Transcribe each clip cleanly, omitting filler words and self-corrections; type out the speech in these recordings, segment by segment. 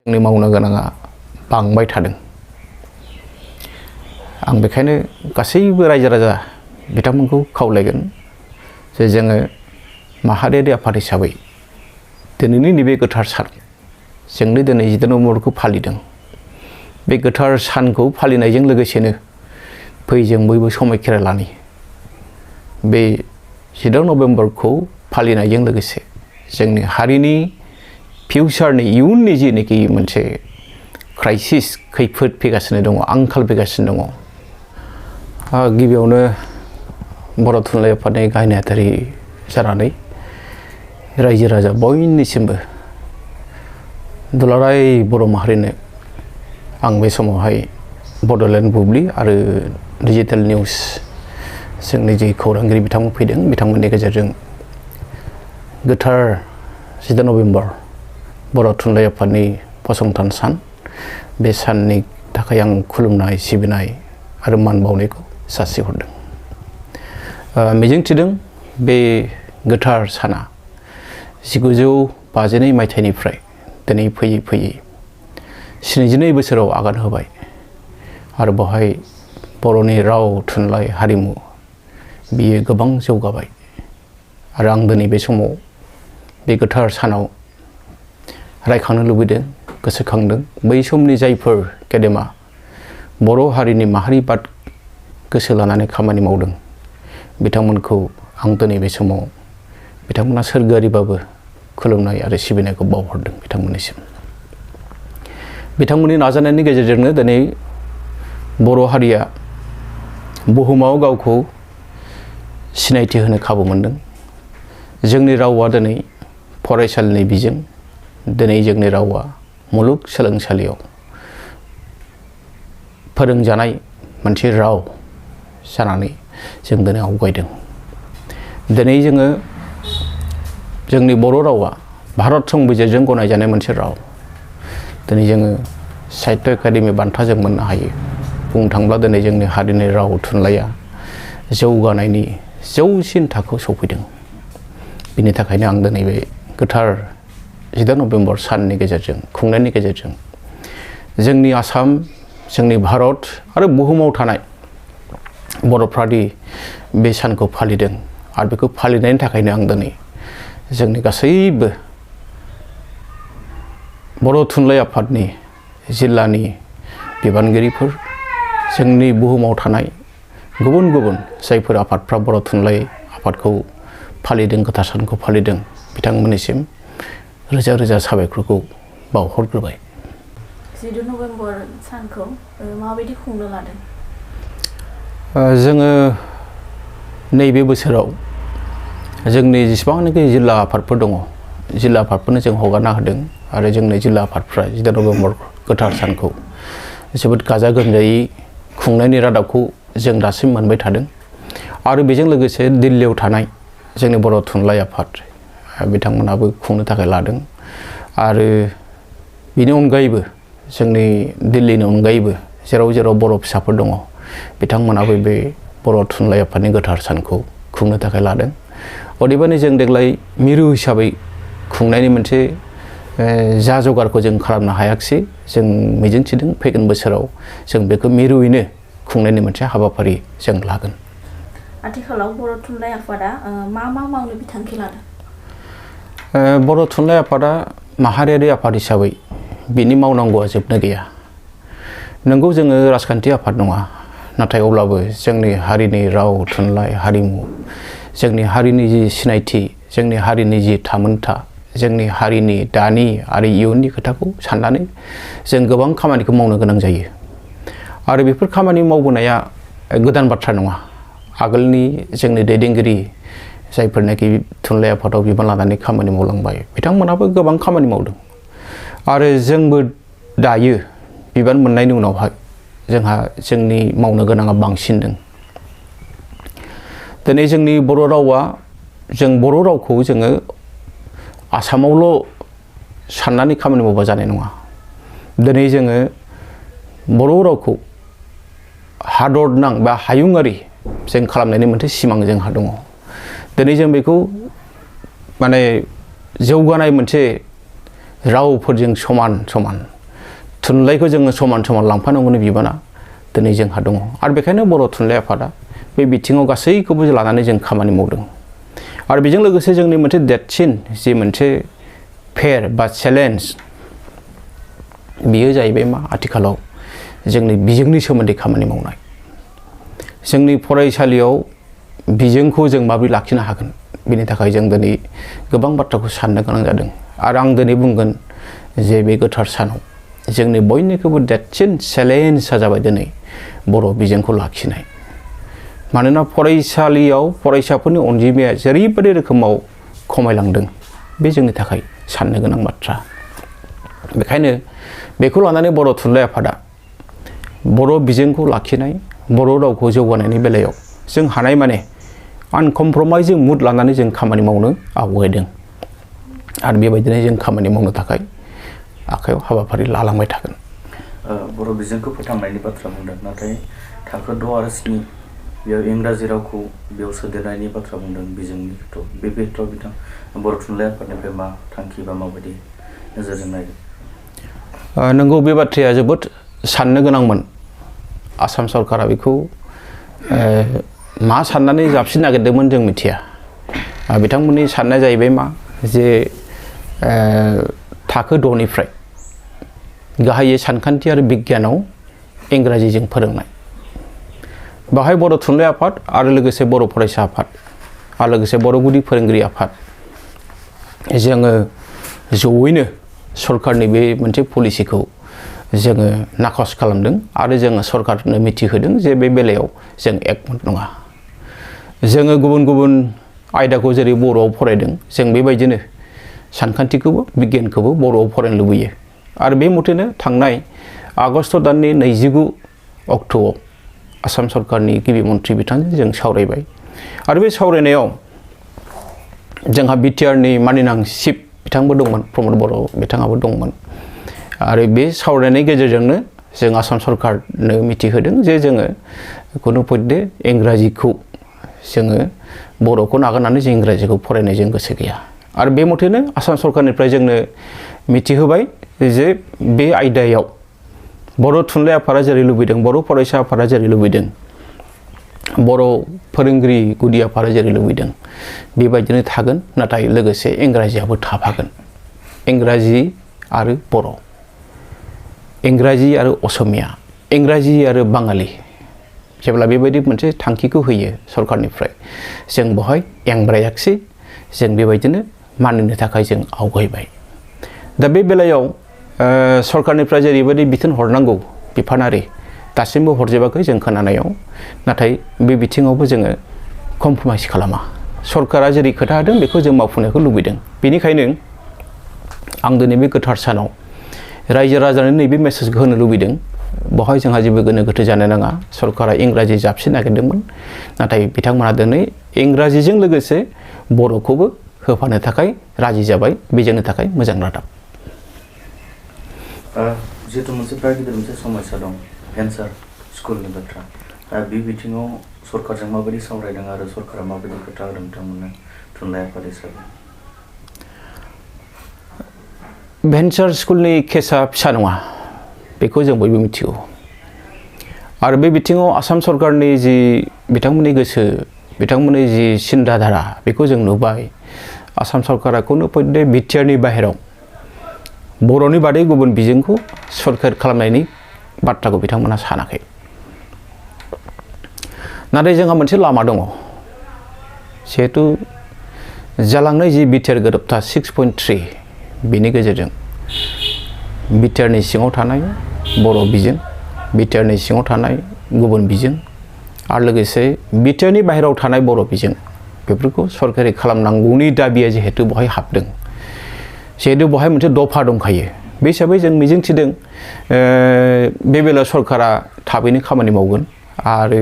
जोंनि मावनो गोनाङा बांबाय थादों। आं बेखायनो गासैबो रायजो राजा बिथांमोनखौ खावलायगोन जे जोङो माहारियारि आफाद हिसाबै दिनैनि नैबे गोथार सान जोंनो दिनै 10 नभेम्बरखौ फालिदों। बे गोथार सानखौ फालिनायजों लोगोसेनो फै जों बयबो समायखिरा लानि बे 10 नभेम्बरखौ फालिनायजों लोगोसे जोंनि हारिनि फिउचारनि इयुननि जेनोखि मोनसे क्राइसिस खैफोद फैगासिनो दङ, आंखाल फैगासिनो दङ। गिबियावनो बर' थुनलाइ आफादनि गाहाय नेहाथारि जानानै रायजो राजा बयनिसिमबो दुलाराय बर' माहारिनो आं बे समावहाय बड'लेण्ड बुब्लि आरो डिजिटेल निउस जोंनि जे खौरांगिरि बिथांमोन फैदों बिथांमोननि गेजेरजों गोथार 10 नभेम्बर बर' थुनलाइ आफादनि फसंथान सान बे साननि थाखाय आं खुलुमनाय सिबिनाय आरो मान बावनायखौ जासिहरदों। मिजिंथिदों बे गोथार साना 1952 मायथाइनिफ्राय दिनै फैयै फैयै 72 बोसोराव आगान होबाय आरो बेवहाय बर'नि राव थुनलाइ हारिमु बियो गोबां जौगाबाय आरो आं दिनै बे समाव बे गोथार सानाव रायखांनो लुबैदों, गोसोखांदों बै समनि जायफोर गेदेमा बर' हारिनि माहारिबाद गोसो लानानै खामानि मावदों बिथांमोनखौ आं दिनै बे समाव बिथांमोना सोरगोआरिबाबो खुलुमनाय आरो सिबिनायखौ बावहरदों बिथांमोननिसिम। बिथांमोननि नाजानायनि गेजेरजोंनो दिनै बर' हारिया बुहुमाव गावखौ सिनायथि होनो खाबु मोनदों। जोंनि रावा दिनै फरायसालिनि बिजों, दिनै जोंनि रावा मुलुग सोलोंसालियाव फोरोंजानाय मोनसे राव जानानै जों दिनै आवगायदों। दिनै जोङो जोंनि बर' रावा भारत संबिजिरजों गनायजानाय मोनसे राव। दिनै जोङो साहित्य एकाडेमि बान्था जों मोननो हायो। बुंनो थाङोब्ला दिनै जोंनि हारिनि राव थुनलाइया जौगानायनि जौसिन थाखोआव सौफैदों। बिनि थाखायनो आं दिनै बे गोथार 10 नभेम्बर साननि गेजेरजों खुंनायनि गेजेरजों जोंनि आसाम, जोंनि भारत आरो बुहुमाव थानाय बर'फ्रादि बे सानखौ फालिदों आरो बेखौ फालिनायनि थाखायनो आं दिनै जोंनि गासैबो बर' थुनलाइ आफादनि जिल्लानि बिबानगिरिफोर, जोंनि बुहुमाव थानाय गुबुन गुबुन जायफोर आफादफ्रा बर' थुनलाइ आफादखौ फालिदों, गोथार सानखौ फालिदों बिथांमोननिसिम रोजा रोजा साबायखरखौ बावहरग्रोबाय। 10 नभेम्बर सानखौ माबायदि खुंनो लादों? जोङो नैबे बोसोराव जोंनि जेसेबांनाखि जिल्ला आफादफोर दङ जिल्ला आफादफोरनो जों हगारना होदों आरो जोंनि जिल्ला आफादफ्रा 10 नभेम्बर गोथार सानखौ जोबोद गाजा गोमजायै खुंनायनि रादाबखौ जों दासिम मोनबाय थादों। आरो बेजों लोगोसे दिल्लीयाव थानाय जोंनि बर' थुनलाइ आफाद बिथांमोनाबो खुंनो थाखाय लादों आरो बेनि अनगायैबो जोंनि दिल्लीनि अनगायैबो जेराव जेराव बर' फिसाफोर दङ बिथांमोनाबो बे बर' थुनलाइ आफादनि गोथार सानखौ खुंनो थाखाय लादों। अदेबानि जों देग्लाय मिरु हिसाबै खुंनायनि मोनसे जा जगारखौ जों खालामनो हायाखिसै। जों मिजिंथिदों फैगोन बोसोराव जों बेखौ मिरुयैनो खुंनायनि मोनसे हाबाफारि जों लागोन। आथिखालाव बर' थुनलाइ आफादा मा मावनो बिथांखि लादों? बर' थुनलाइ आफादा माहारियारि आफाद हिसाबै बिनि मावनांगौआ जोबनो गैया। नंगौ जोङो राजखान्थि आफाद नङा, नाथाय अब्लाबो जोंनि हारिनि राव थुनलाइ हारिमु, जोंनि हारिनि जि सिनायथि, जोंनि हारिनि जि थामोनथा, जोंनि हारिनि दानि आरो इयुननि खोथाखौ साननानै जों गोबां खामानिखौ मावनो गोनां जायो। आरो बेफोर खामानि मावबोनाया गोदान बाथ्रा नङा। आगोलनि जोंनि दैदेनगिरि जायफोरनाखि थुनलाइ आफादाव बिबान लानानै खामानि मावलांबाय बिथांमोनाबो गोबां खामानि मावदों आरो जोंबो दायो बिबान मोननायनि उनावहाय जोंहा जोंनि मावनो गोनाङा बांसिनदों। दिनै जोंनि बर' रावा, जों बर' रावखौ जोङो आसामावल' साननानै खामानि मावबा जानाय नङा। दिनै जोङो बर' रावखौ हादरनां बा हायुङारि जों खालामनायनि मोनसे सिमां जोंहा दङ। दिनै जों बेखौ माने जौगानाय मोनसे रावफोरजों समान समान थुनलाइखौ जोङो समान समान लांफानांगौनि बिबाना दिनै जोंहा दङ आरो बेखायनो बर' थुनलाइ आफादा बे बिथिङाव गासैखौबो लानानै जों खामानि मावदों आरो बेजों लोगोसे जोंनि मोनसे देरसिन जि मोनसे फेर बा चेलेन्ज बियो जाहैबाय मा आथिखालाव जोंनि बिजोंनि सोमोन्दै खामानि मावनाय जोंनि फरायसालियाव बिजोंखौ जों माबोरै लाखिनो हागोन बेनि थाखाय जों दिनै गोबां बाथ्राखौ साननो गोनां जादों आरो आं दिनै बुंगोन जे बे गोथार सानाव जोंनि बयनिख्रुइबो देरसिन चेलेन्जआ जाबाय दिनै बर' बिजोंखौ लाखिनाय मानोना फरायसालियाव फरायसाफोरनि अनजिमाया जेरैबायदि रोखोमाव खमायलांदों बे जोंनि थाखाय साननो गोनां बाथ्रा बेखायनो बेखौ लानानै बर' थुनलाइ आफादा बर' बिजोंखौ लाखिनाय बर' रावखौ जौगानायनि बेलायाव जों हानाय माने आनकमप्रमाइजिं मुड लानानै जों खामानि मावनो आवगायदों आरो बेबायदिनो जों खामानि मावनो थाखाय आखायाव हाबाफारि लालांबाय थागोन बर' बिजोंखौ फोथांनायनि बाथ्रा बुंदों नाथाय थाखो 6 आरो 7 बेयाव इंराजि रावखौ बेयाव सोदेरनायनि बाथ्रा बुंदों बिजोंनि खेथ्रआव बे खेथ्रआव बिथां बर' थुनलाइ आफादनिफ्राय मा थांखि बा माबायदि नोजोरजों नायदों नंगौ बे बाथ्राया जोबोद साननो गोनांमोन आसाम सरकारा बेखौ मा साननानै जाबसिन नागिरदोंमोन जों मिथिया बिथांमोननि साननाया जाहैबाय मा जे थाखो 6 निफ्राय गाहायै सानखान्थि आरो बिगियानाव इंराजिजों फोरोंनाय बाहाय बर' थुनलाइ आफाद आरो लोगोसे बर' फरायसा आफाद आरो लोगोसे बर' गुदि फोरोंगिरि आफाद जोङो जयैनो सरकारनि बे मोनसे पलिसिखौ जोङो नाखस खालामदों आरो जोङो सरकारनो मिथिहोदों जे बे बेलायाव जों एकमत नङा जोङो गुबुन गुबुन आयदाखौ जेरै बर'आव फरायदों जों बेबायदिनो सानखान्थिखौबो बिगियानखौबो बर'आव फरायनो लुबैयो आरो बे मथेनो थांनाय आगष्ट दाननि 29 अक्ट'आव आसाम सरकारनि गिबि मन्थ्रि बिथांजों जों सावरायबाय आरो बे सावरायनायाव जोंहा बिटिआरनि मानिनां चिफ बिथांबो दंमोन प्रमद बर' बिथाङाबो दंमोन आरो बे सावरायनायनि गेजेरजोंनो जों आसाम सरकारनो मिथिहोदों जे जोङो खुनु पद्धे इंराजिखौ जोङो बर'खौ नागारनानै जों इंराजिखौ फरायनाय जों गोसो गैया आरो बे मथेनो आसाम सरकारनिफ्राय जोंनो मिथिहोबाय जे बे आयदायाव बर' थुनलाइ आफादा जेरै लुबैदों बर' फरायसा आफादा जेरै लुबैदों बर' फोरोंगिरि गुदि आफादा जेरै लुबैदों बेबायदिनो थागोन नाथाय लोगोसे इंराजियाबो थाफागोन इंराजि आरो बर' इंराजि आरो असमिया इंराजि आरो बाङालि जेब्ला बेबायदि मोनसे थांखिखौ होयो सरकारनिफ्राय जों बेवहाय एंब्रायाखिसै जों बेबायदिनो मानिनो थाखाय जों आवगायबाय दा बे बेलायाव सरकारनिफ्राय जेरैबायदि बिथोन हरनांगौ बिफानारि दासिमबो हरजोबाखै जों खोनानायाव नाथाय बे बिथिङावबो जोङो कमप्रमाइज खालामा सरकारा जेरै खोथा होदों बेखौ जों मावफुंनायखौ लुबैदों बेनिखायनो आं दिनै बे गोथार सानाव रायजो राजानो नैबे मेसेजखौ होनो लुबैदों बेवहाय जोंहा जेबो गोनो गोथो जानो नाङा सरकारा इंराजि जाबसिन नागिरदोंमोन नाथाय बिथांमोना दिनै इंराजिजों लोगोसे बर'खौबो होफानो थाखाय राजि जाबाय बे जोंनि थाखाय मोजां रादाब जिहेतु मोनसे बिराद गिदिर मोनसे समस्या दं भेन्सार स्कुलनि बाथ्रा बे बिथिङाव सरकारजों माबायदि सावरायदों आरो सरकारा माबायदि खोथा होदों बिथांमोननो थुनलाइ आफाद हिसाबै भेन्सार स्कुलनि केसा फिसा नङा बेखौ जों बयबो मिथिगौ आरो बे बिथिङाव आसाम सरकारनि जि बिथांमोननि गोसो बिथांमोननि जि सिन्ताधारा बेखौ जों नुबाय आसाम सरकारा खुनु पद्धे बिटिआरनि बाहेराव बर'नि बादै गुबुन बिजोंखौ सरकार खालामनायनि बाथ्राखौ बिथांमोना सानाखै नाथाय जोंहा मोनसे लामा दङ जिहेतु जालांनाय जि बिटिआर गोरोबथा 6.3 बेनि गेजेरजों बिटिआरनि सिङाव थानाय बर' बिजों बिटिआरनि सिङाव थानाय गुबुन बिजों आरो लोगोसे बिटिआरनि बाहेरायाव थानाय बर' बिजों बेफोरखौ सरकारि खालामनांगौनि दाबिया जिहेतु बेवहाय हाबदों जिहेतु बेवहाय मोनसे दफा दंखायो बे हिसाबै जों मिजिंथिदों बे बेलायाव सरकारा थाबैनो खामानि मावगोन आरो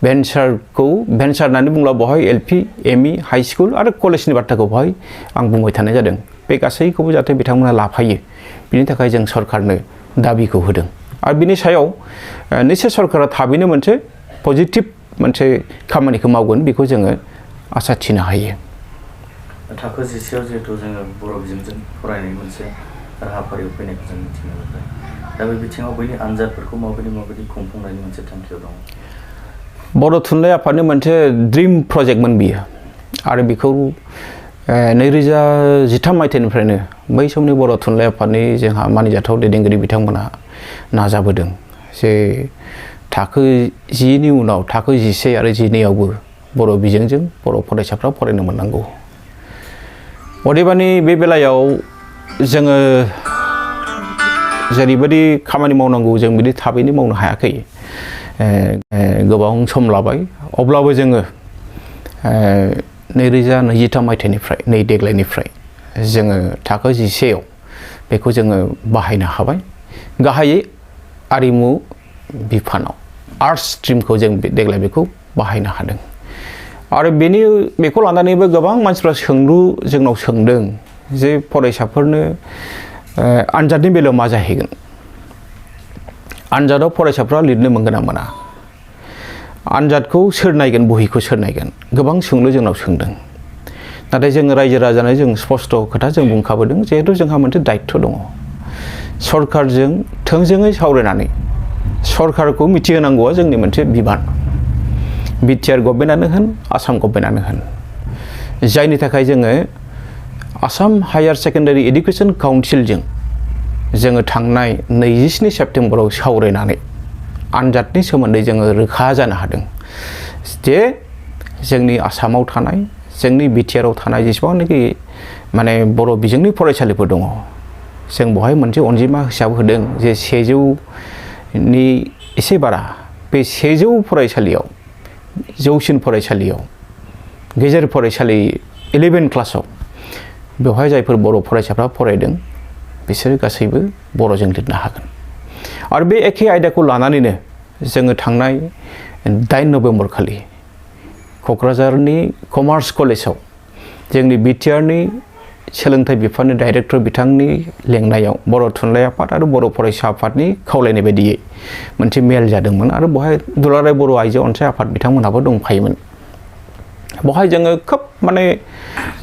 भेन्सार होननानै बुंब्ला बेवहाय एलपि एमइ हाई स्कुल आरो कलेजनि बाथ्राखौ बेवहाय आं बुंबाय थानाय जादों बे गासैखौबो जाहाथे बिथांमोना लाफायो बिनि थाखाय जों सरकारनो दाबिखौ होदों आरो बिनि सायाव निश्चय सरकारा थाबैनो मोनसे पजिटिभ मोनसे खामानिखौ मावगोन बेखौ जोङो आसा थिनो हायो थाखो 10 जिहेतु जोङो बर' बिजोंजों फरायनाय मोनसे राहाफारियाव फैनायखौ जों मिथिनो मोनबाय दा बे बिथिङाव बैनि आनजादफोरखौ माबायदि खुंफुंनायनि मोनसे थांखियाव दं बर' थुनलाइ आफादनि मोनसे ड्रिम प्रजेक्टमोन बियो आरो बेखौ 2013 मायथाइनिफ्रायनो बै समनि बर' थुनलाइ आफादनि जोंहा मानिजाथाव दैदेनगिरि बिथांमोना नाजाबोदों जे थाखो 10 नि उनाव थाखो 11 आरो 12 आवबो बर' बिजोंजों बर' फरायसाफ्रा फरायनो मोननांगौ अदेबानि बे बेलायाव जोङो जेरैबायदि खामानि मावनांगौ जों बिदि थाबैनो मावनो हायाखै गोबां सम लाबाय अब्लाबो जोङो 2023 मायथाइनिफ्राय नै देग्लायनिफ्राय जोङो थाखो 11 आव बेखौ जोङो बाहायनो हाबाय गाहायै आरिमु बिफानाव आर्ट्स स्ट्रिमखौ जों देग्लाय बेखौ बाहायनो हादों आरो बेखौ लानानैबो गोबां मानसिफ्रा सोंलु जोंनाव सोंदों जे फरायसाफोरनो आनजादनि बेलायाव मा जाहैगोन आनजादाव फरायसाफ्रा लिरनो मोनगोन ना मोना आनजादखौ सोर नायगोन बहिखौ सोर नायगोन गोबां सोंलु जोंनाव सोंदों नाथाय जोङो रायजो राजानो जों स्पष्ट खोथा जों बुंखाबोदों जिहेतु जोंहा मोनसे दायित्व दङ सरकारजों थोंजोङै सावरायनानै सरकारखौ मिथिहोनांगौआ जोंनि मोनसे बिबान बिटिआर गभर्नमेन्टआनो होन आसाम गभर्नमेन्टआनो होन जायनि थाखाय जोङो आसाम हायार सेकेन्डारि एडुकेसन काउन्सिलजों जोङो थांनाय 27 सेप्तेम्बराव सावरायनानै आनजादनि सोमोन्दै जोङो रोखा जानो हादों जे जोंनि आसामाव थानाय जोंनि बिटिआरआव थानाय जेसेबांनाखि माने बर' बिजोंनि फरायसालिफोर दङ जों बेवहाय मोनसे अनजिमा हिसाब होदों जे 100नि एसे बारा बे 100 फरायसालियाव जौसिन फरायसालियाव गेजेर फरायसालि 11 क्लासाव बेवहाय जायफोर बर' फरायसाफ्रा फरायदों बिसोर गासैबो बर'जों लिरनो हागोन आरो बे एखे आयदाखौ लानानैनो जोङो थांनाय 8 नभेम्बर खालि क'क्राझारनि कमार्स कलेजाव जोंनि बिटिआरनि सोलोंथाइ बिफाननि डाइरेक्टर बिथांनि लेंनायाव बर' थुनलाइ आफाद आरो बर' फरायसा आफादनि खावलायनाय बायदियै मोनसे मेल जादोंमोन आरो बेवहाय दुलाराय बर' आइजो अनसाय आफाद बिथांमोनहाबो दंफायोमोन बेवहाय जोङो खोब माने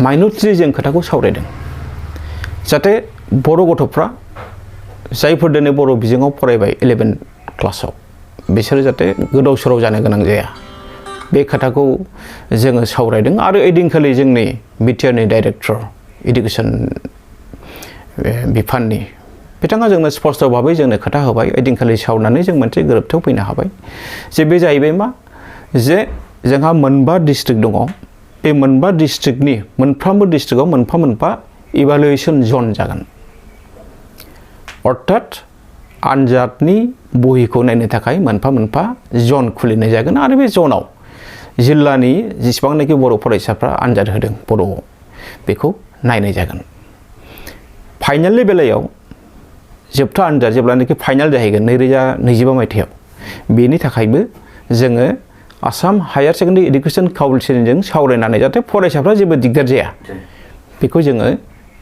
माइनरलि जों खोथाखौ सावरायदों जाहाथे बर' गथ'फ्रा जायफोर दिनै बर' बिजोङाव फरायबाय 11 क्लासाव बिसोरो जाहाथे गोदाव सोराव जानो गोनां जाया बे खोथाखौ जोङो सावरायदों आरो ओइदिनखालि जोंनि बिटिआरनि डाइरेक्टर एडुकेसन बिफाननि बिथाङा जोंनो स्पष्ट भाबै जोंनो खोथा होबाय ओइदिनखालि सावरायनानै जों मोनसे गोरोबथायाव फैनो हाबाय जे बे जाहैबाय मा जे जोंहा मोनबा डिस्ट्रिक्ट दङ बे मोनबा डिस्ट्रिक्टनि मोनफ्रोमबो डिस्ट्रिक्टआव मोनफा इभालुएसन जन जागोन अर्थात आनजादनि बहिखौ नायनो थाखाय मोनफा जन खुलिनाय जागोन आरो बे जनाव जिल्लानि जेसेबांनाखि बर' फरायसाफ्रा आनजाद होदों बर'आव बेखौ नायनाय जागोन फाइनालनि बेलायाव जोबथा आनजाद जेब्लानाखि फाइनाल जाहैगोन 2025 मायथाइयाव बेनि थाखायबो जोङो आसाम हायार सेकेन्डारि एडुकेसन काउन्सिलजों सावरायनानै जाहाथे फरायसाफ्रा जेबो दिगदार जाया बेखौ जोङो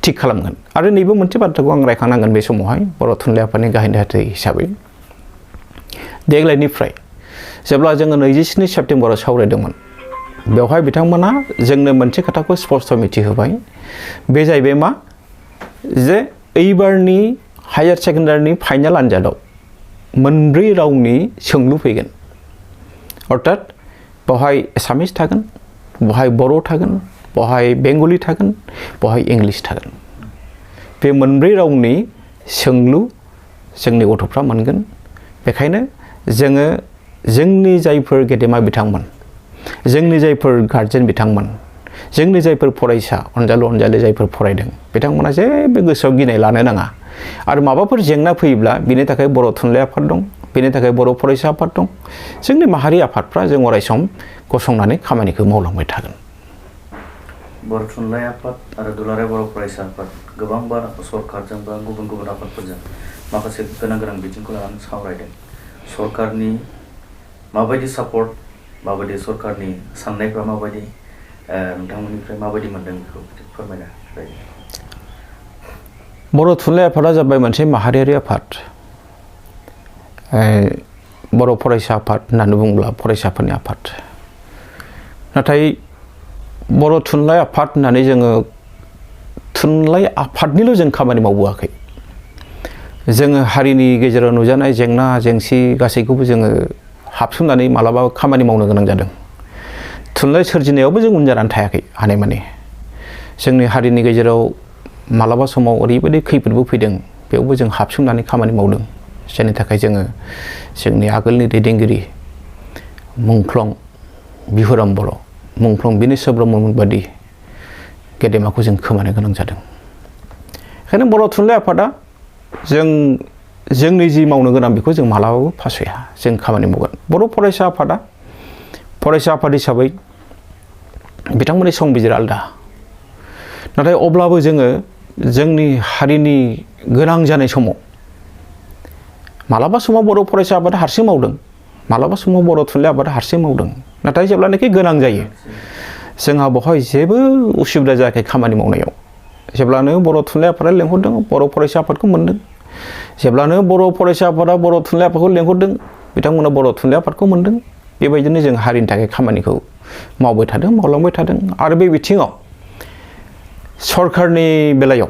थिग खालामगोन आरो नैबे मोनसे बाथ्राखौ आं रायखांनांगोन बे समावहाय बर' थुनलाइ आफादनि गाहाय नेहाथारि हिसाबै देग्लायनिफ्राय जेब्ला जोङो 27 सेप्तेम्बराव सावरायदोंमोन बेवहाय बिथांमोना जोंनो मोनसे खोथाखौ स्पष्ट मिथिहोबाय बे जाहैबाय मा जे एइबारनि हायार सेकेन्डारिनि फाइनाल आनजादाव 4 रावनि सोंलु फैगोन अर्थात बेवहाय एसामिस थागोन बेवहाय बर' थागोन बेवहाय बेंगलि थागोन बेवहाय इंलिश थागोन बे 4 रावनि सोंलु जोंनि गथ'फ्रा मोनगोन बेखायनो जोङो जोंनि जायफोर गेदेमा बिथांमोन जोंनि जायफोर गार्जेन बिथांमोन जोंनि जायफोर फरायसा अनजालु अनजालि जायफोर फरायदों बिथांमोना जेबो गोसोआव गिनाय लानो नाङा आरो माबाफोर जेंना फैयोब्ला बिनि थाखाय बर' थुनलाइ आफाद दं बेनि थाखाय बर' फरायसा आफाद दं जोंनि माहारि आफादफ्रा जों अरायसम गसंनानै खामानिखौ मावलांबाय थागोन बर' थुनलाइ आफाद आरो दुलाराय बर' फरायसा आफाद गोबांबार सरकारजों बा गुबुन आफादफोरजों माखासे गोनां बिथिंखौ लानानै सावरायदों सरकारनि माबायदि सापर्ट माबायदि सरकारनि साननायफ्रा माबायदि नोंथांमोननिफ्राय माबायदि मोनदों बेखौ फोरमायना होयो बर' थुनलाइ आफादा जाबाय मोनसे माहारियारि आफाद बर' फरायसा आफाद होननानै बुङोब्ला फरायसाफोरनि आफाद नाथाय बर' थुनलाइ आफाद होननानै जोङो थुनलाइ आफादनिल' जों खामानि मावबोआखै जोङो हारिनि गेजेराव नुजानाय जेंना जेंसि गासैखौबो जोङो हाबसोमनानै मालाबा खामानि मावनो गोनां जादों। थुनलाइ सोरजिनायावबो जों उन जानानै थायाखै हानायमानि। जोंनि हारिनि गेजेराव मालाबा समाव ओरैबायदि खैफोदबो फैदों, बेयावबो जों हाबसोमनानै खामानि मावदों। जायनि थाखाय जोङो जोंनि आगोलनि दैदेनगिरि मुंख्लं बिहुराम बर', मुंख्लं बिनेस्वर ब्रह्ममोन बादि गेदेमाखौ जों खोमानो गोनां जादों। ओंखायनो बर' थुनलाइ आफादा जोंनि जि मावनो गोनां बेखौ जों मालाबाबो फासया, जों खामानि मावगोन। बर' फरायसा आफादा फरायसा आफाद हिसाबै बिथांमोननि संबिजिरा आलदा, नाथाय अब्लाबो जोङो जोंनि हारिनि गोनां जानाय समाव मालाबा समाव बर' फरायसा आफादा हारसिं मावदों, मालाबा समाव बर' थुनलाइ आफादा हारसिं मावदों। नाथाय जेब्लानाखि गोनां जायो जोंहा बेवहाय जेबो उसुबिदा जायाखै खामानि मावनायाव। जेब्लानो बर' थुनलाइ आफादा लेंहरदों बर' फरायसा आफादखौ मोनदों, जेब्लानो बर' फरायसा आफादा बर' थुनलाइ आफादखौ लेंहरदों बिथांमोना बर' थुनलाइ आफादखौ मोनदों। बेबायदिनो जों हारिनि थाखाय खामानिखौ मावबाय थादों, मावलांबाय थादों। आरो बे बिथिङाव सरकारनि बेलायाव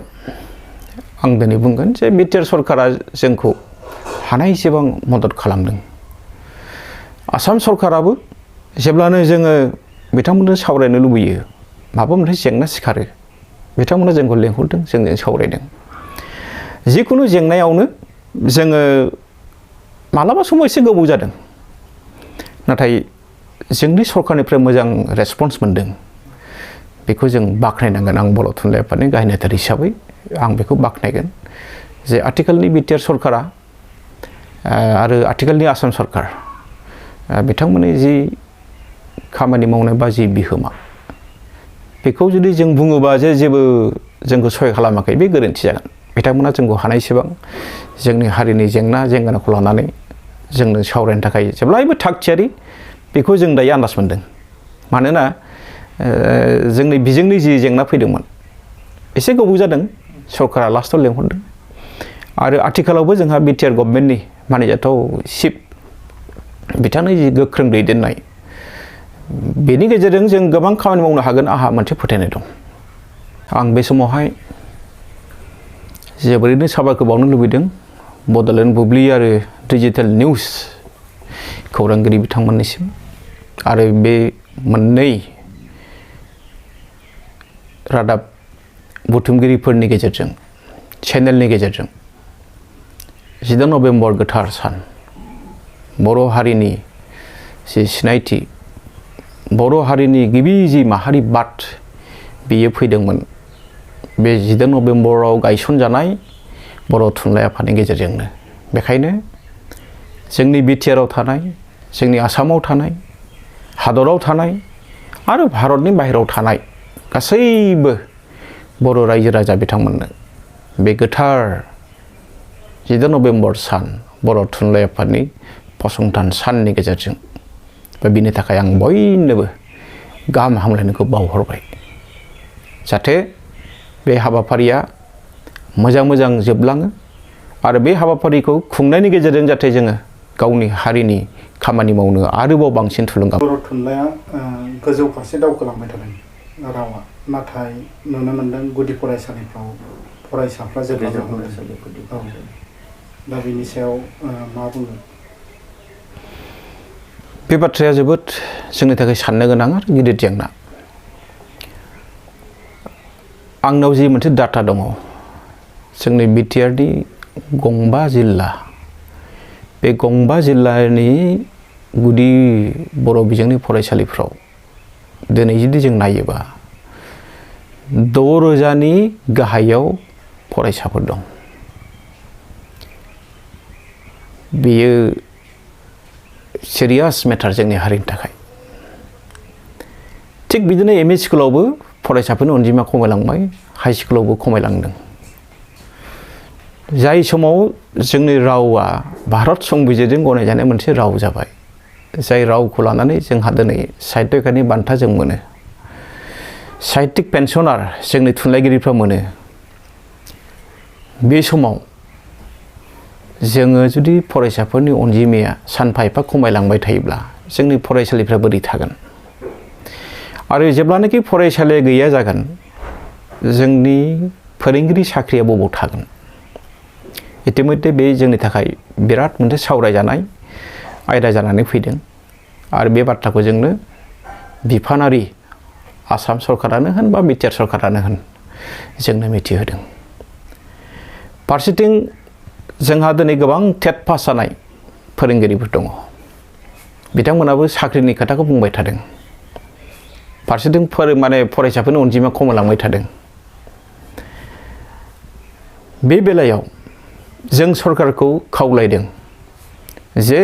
आं दिनै बुंगोन जे बिटिआर सरकारा जोंखौ हानाय एसेबां मदद खालामदों। आसाम सरकाराबो जेब्लानो जोङो बिथांमोनजों सावरायनो लुबैयो, माबा मोनसे जेंना सिखारो, बिथांमोना जोंखौ लेंहरदों, जोंजों सावरायदों। जिखुनु जेंनायावनो जोङो मालाबा समाव एसे गोबाव जादों, नाथाय जोंनि सरकारनिफ्राय मोजां रेसपन्स मोनदों। बेखौ जों बाख्नायनांगोन। आं बर' थुनलाइ आफादनि गाहाय नेहाथारि हिसाबै आं बेखौ बाख्नायगोन जे आथिखालनि बिटिआर सरकारा आरो आथिखालनि आसाम सरकार बिथांमोननि जि खामानि मावनाय बा जि बिहोमा, बेखौ जुदि जों बुङोबा जे जेबो जोंखौ सहाय खालामाखै, बे गोरोन्थि जागोन। बिथांमोना जोंखौ हानायसेबां जोंनि हारिनि जेंना जेंगोनाखौ लानानै जोंनो सावरायनो थाखाय जेब्लायबो थाग थियारि, बेखौ जों दायो आन्दाज मोनदों। मानोना जोंनि बिजोंनि जि जेंना फैदोंमोन एसे गोबाव जादों, सरकारा लास्टआव लेंहरदों। आरो आथिखालावबो जोंहा बिटिआर गभर्नमेन्टनि मानिजाथाव चिफ बिथांनि जि गोख्रों दैदेननाय, बेनि गेजेरजों जों गोबां खामानि मावनो हागोन आंहा मोनसे फोथायनाय दं। आं बे समावहाय जोबोरैनो साबायखर बावनो लुबैदों बड'लेण्ड बुब्लि आरो डिजिटेल निउस खौरांगिरि बिथांमोननिसिम, आरो बे मोननै रादाब बुथुमगिरिफोरनि गेजेरजों, चेनेलनि गेजेरजों 14 नभेम्बर गोथार सान, बर' हारिनि जि सिनायथि, बर' हारिनि गिबि जि माहारि बाद बेयो फैदोंमोन बे 14 नभेम्बराव गायसनजानाय बर' थुनलाइ आफादनि गेजेरजोंनो। बेखायनो जोंनि बिटिआराव थानाय, जोंनि आसामाव थानाय, हादराव थानाय आरो भारतनि बाहेरायाव थानाय गासैबो बर' रायजो राजा बिथांमोननो बे गोथार 14 नभेम्बर सान बर' थुनलाइ आफादनि फसंथान साननि गेजेरजों दा बिनि थाखाय आं बयनोबो गाहाम हामलायनायखौ बावहरबाय। जाहाथे बे हाबाफारिया मोजां जोबलाङो आरो बे हाबाफारिखौ खुंनायनि गेजेरजों जाहाथे जोङो गावनि हारिनि खामानि मावनो आरोबाव बांसिन थुलुंगा। बर' थुनलाइया गोजौ फारसे दावखोलांबाय थादों रावा, नाथाय नुनो मोनदों गुदि फरायसालिफ्राव फरायसाफ्रा जोबलांनो हमदों। दा बेनि सायाव मा बुंगोन? बे बाथ्राया जोबोद जोंनि थाखाय साननो गोनां आरो गिदिर जेंना। आंनाव जि मोनसे डाटा दङ, जोंनि बिटिआरनि गंबा जिल्ला, बे गंबा जिल्लानि गुदि बर' बिजोंनि फरायसालिफ्राव दिनै जुदि जों नायोबा 6,000नि गाहायाव फरायसाफोर दं। बेयो सिरियास मेटार जोंनि हारिनि थाखाय। थिग बिदिनो एमइ स्कुलावबो फरायसाफोरनि अनजिमा खमायलांबाय, हाइ स्कुलावबो खमायलांदों। जाय समाव जोंनि रावा भारत संबिजिरजों गनायजानाय मोनसे राव जाबाय, जाय रावखौ लानानै जोंहा दिनै साहित्य एकाडेमि बान्था जों मोनो, साहित्यिक पेन्सनार जोंनि थुनलाइगिरिफ्रा मोनो। बे समाव जोङो जुदि फरायसाफोरनि अनजिमाया सानफा एफा खमायलांबाय थायोब्ला जोंनि फरायसालिफ्रा बोरै थागोन? आरो जेब्लानाखि फरायसालिया गैया जागोन, जोंनि फोरोंगिरि साख्रिया बबाव थागोन? इतिमধ্যे बे जोंनि थाखाय बिराद मोनसे सावरायजानाय आयदा जानानै फैदों आरो बे बाथ्राखौ जोंनो बिफानारि आसाम सरकारानो होन बा बिटिआर सरकारानो होन जोंनो मिथिहोदों। फारसेथिं जोंहा दिनै गोबां टेट पास जानाय फोरोंगिरिफोर दङ। बिथांमोनाबो साख्रिनि खोथाखौ बुंबाय थादों। फारसेथिं फरायसाफोरनि अनजिमा खमायलांबाय थादों। बे बेलायाव जों सरकारखौ खावलायदों जे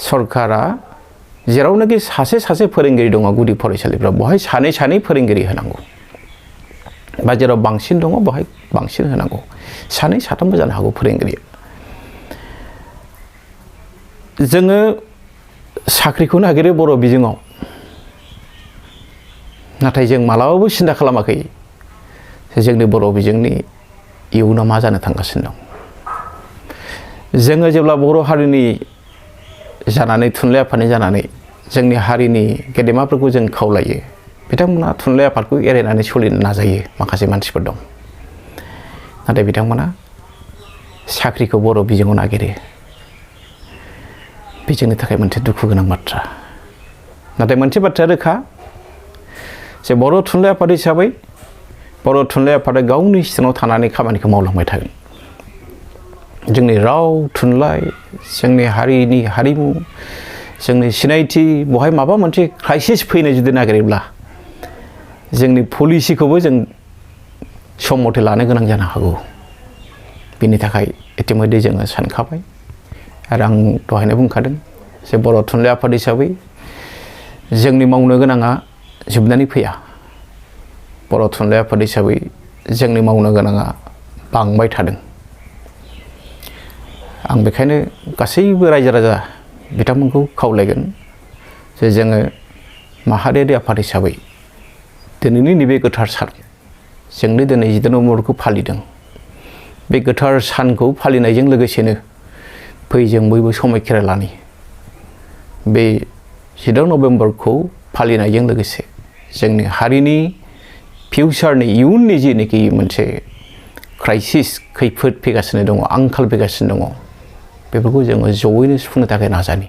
सरकारा जेरावनाखि सासे फोरोंगिरि दङ गुदि फरायसालिफ्राव बहाय सानै फोरोंगिरि होनांगौ बा जेराव बांसिन दङ बहाय बांसिन होनांगौ। सानै साथामबो जानो हागौ फोरोंगिरिया। जोङो साख्रिखौ नागिरो बर' बिजोङाव, नाथाय जों मालाबाबो सिन्था खालामाखै जोंनि बर' बिजोंनि इयुना मा जानो थांगासिनो दं। जोङो जेब्ला बर' हारिनि जानानै थुनलाइ आफादनि जानानै जोंनि हारिनि गेदेमाफोरखौ जों खावलायो, बिथांमोना थुनलाइ आफादखौ एरायनानै सोलिनो नाजायो। माखासे मानसिफोर दं, नाथाय बिथांमोना साख्रिखौ बर' बिजोङाव नागिरो। बे जोंनि थाखाय मोनसे दुखु गोनां बाथ्रा। नाथाय मोनसे बाथ्राया रोखा जे बर' थुनलाइ आफाद हिसाबै बर' थुनलाइ आफादा गावनि सिङाव थानानै खामानिखौ मावलांबाय थागोन। जोंनि राव थुनलाइ, जोंनि हारिनि हारिमु, जोंनि सिनायथि, बहाय माबा मोनसे क्राइसिस फैनो जुदि नागिरोब्ला जोंनि पलिसिखौबो जों सम मथे लानो गोनां जानो हागौ। बिनि थाखाय इतिमধ্যे जोङो सानखाबाय आरो आं दहायनो बुंखादों जे बर' थुनलाइ आफाद हिसाबै जोंनि मावनो गोनाङा जोबनानै फैया। बर' थुनलाइ आफाद हिसाबै जोंनि मावनो गोनाङा बांबाय थादों। आं बेखायनो गासैबो रायजो राजा बिथांमोनखौ खावलायगोन जे जोङो माहारियारि आफाद हिसाबै दिनैनि नैबे गोथार सान, जोंनो दिनै 17 नभेम्बरखौ फालिदों। बे गोथार सानखौ फालिनायजों लोगोसेनो फै जों बयबो समायखेरा लानि। बे 17 नभेम्बरखौ फालिनायजों लोगोसे जोंनि हारिनि फिउचारनि इयुननि जिनिखि मोनसे क्राइसिस खैफोद फैगासिनो दङ, आंखाल फैगासिनो दङ, बेफोरखौ जोङो जयैनो सुफुंनो थाखाय नाजानि।